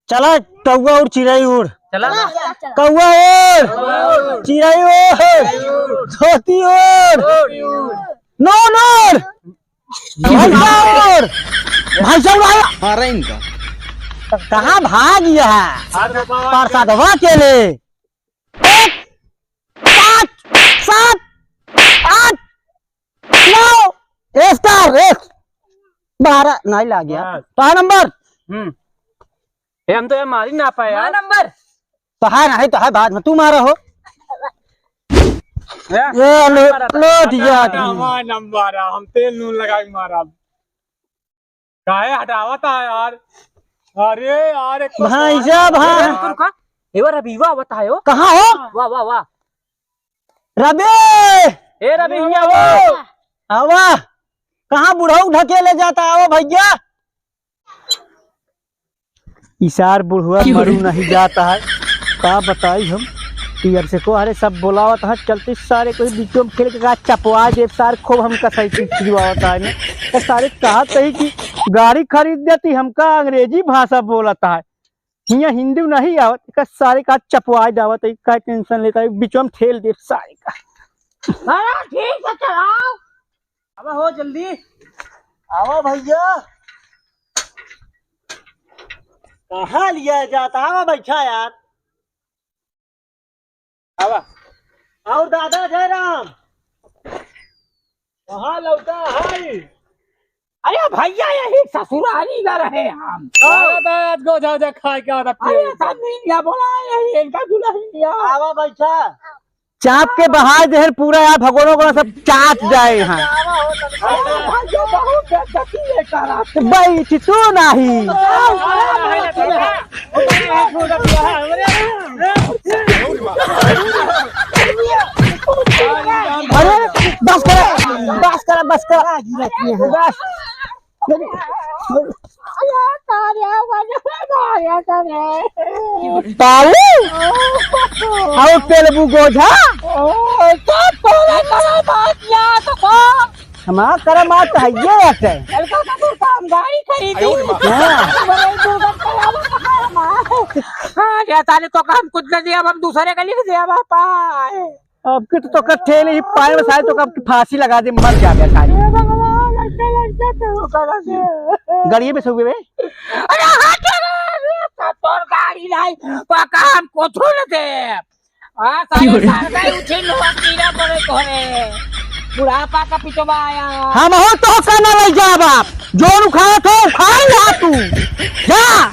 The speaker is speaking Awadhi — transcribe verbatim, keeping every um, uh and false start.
चला, कौआ उड़, चिरई उड़। चला। कौआ उड़, चिरई उड़, धोती उड़, नून उड़। भैंसा उड़, भैंसा उड़। मारा इनका। कहाँ भाग गया है? प्रसादवा के ले। एक, पाँच, सात, आठ, नौ, एक स्टार, एक, बारह, नहीं लाग गया। हाँ। तो है नंबर। हम्म। ए, हम तो ये मारी ना पाए यार। नंबर। तो है नहीं, तो है बाद में, तू मारा हो। ए, ये लो, मारा था। लो दिया। हमारा नंबर है, हम तेल नून लगाई मारा। काहे हटावत है यार? अरे यार, एक तो भाई साहब, हाँ। रुका, रुका। ए, वो रबीवा आवत है हो। कहाँ हो? वाह, वाह, वाह। रबी! ए रबी, हियाँ हो। आवा। कहाँ बुढ़ऊ ढकेले जाता? आवा भैया। ई सार बुढ़वा मरू नहीं जाता है। का बताई हम कि अब से को, अरे, सब बोलावत है, चलते सारे कोई बीचों में खेल के का चपवा दे सार, खूब हमका साइकिल खिंचवावत है ने। तो सारे कहत है कि गाड़ी खरीद देती, हमका अंग्रेजी भाषा बोलत है, हियाँ हिंदी नहीं आवत, का सारे का चपवा जावत है, का टेंशन लेता है, बीचों में ठेल दे सारे का। अरे ठीक है, चलाओ। अब हो जल्दी। आवा भैया। कहाँ लिया जाता? आवा बैठा यार। आवा। और दादा जयराम, कहाँ लौटा है? अरे भैया, यही ससुरारी का रहे हम। अरे बे, आज गोझा ओझा खाए के आवत अरे पिए। सब मिल गया, बोला यही इनका दुल्हन लिया। आवा बैठा। चाप के बहार देहर पूरा यार, भगोनो को सब चाट जाए यहाँ। अरे भैया, बहुत बेइज्जती है करा। बैठ तो नहीं। अरे बस कर, बस कर, बस। ताऊ, आओ तेलबू गोझा। हमार करम आज तो है ये अटे। हाँ। हाँ, या साले तो काम कुछ न दिया, हम दूसरे का लिख दिया पाए। अब के तो तोका ठेल ही पाए में साले तोका फांसी लगा दे, मर जाबे साले। हे भगवान, ऐसे, ऐसे तो करा दे। गाड़िए पे सो गए बे? अरे हट रे, अरे तोर गाड़ी नहीं, तो काम कुछ न दे। आ साले सारे उठे लोग कीड़ा पड़े तोरे। बुढ़ापा का पिटवा आया। हम हो तो का ना ले जा बाप, जोन उखाड़ तो उखाड़ ला तू। जा।